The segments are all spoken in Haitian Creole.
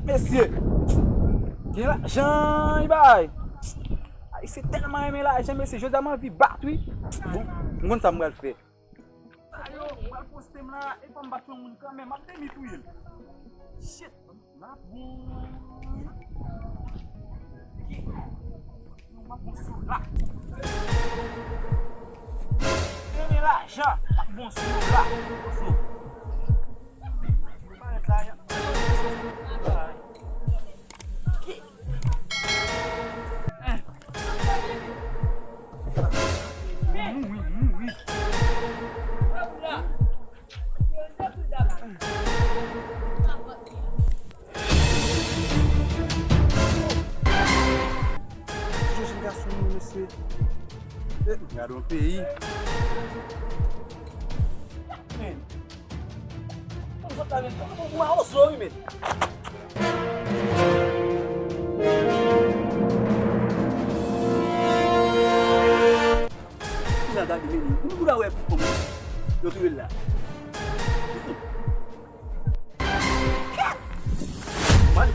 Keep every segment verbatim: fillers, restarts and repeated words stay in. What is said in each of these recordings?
Mesye, gen lajan, wi, bay. Ayisyen tèlman renmen lajan, mesye. Jodi a m anvi bat, wi. Bon, m konn sa m pral fè. Sa yo, m pral poste m la, e fò m bat yon moun kanmenm, m ap demi touye l. Shit, m ap bon. Yo, m ap bon sou la. Renmen lajan, m ap bon sou la. Sou. Yo parèt la, y ap mouri, mouri. Ti jèn gason, mesye. Eh, gade yon peyi. Men. Kòm zòt la, men, kòm yon mawozo, wi, men. Kounya gade, men, moun bouda wè kòman yo touye l la. Kèt! Mal.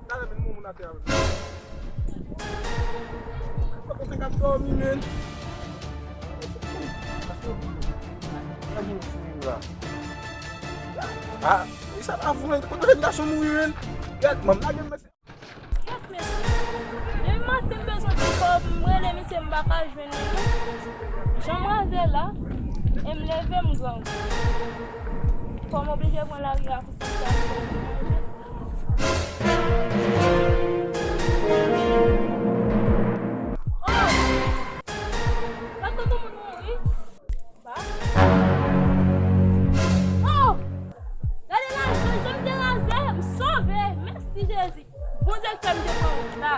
Talè menm moun atè avè m. Fòk mwen fè k ap dòmi, men. Ah, e sa pa vre, men. Kote jèn gason mouri, men? Gad, manm lage m, mesye. Kèt, mesye. Depi maten, m bezwen ti kòb, m rele misye, m pa ka jwenn li, non. Jan m rive la, e m leve, m grangou. Fò m oblije pran lari a pou sa. Oh! Gad kote moun mouri. Ba. Oh! Gade lajan, jan m te raze, m sove. Mèsi Jezi. Bondye k fè m te pran wout la.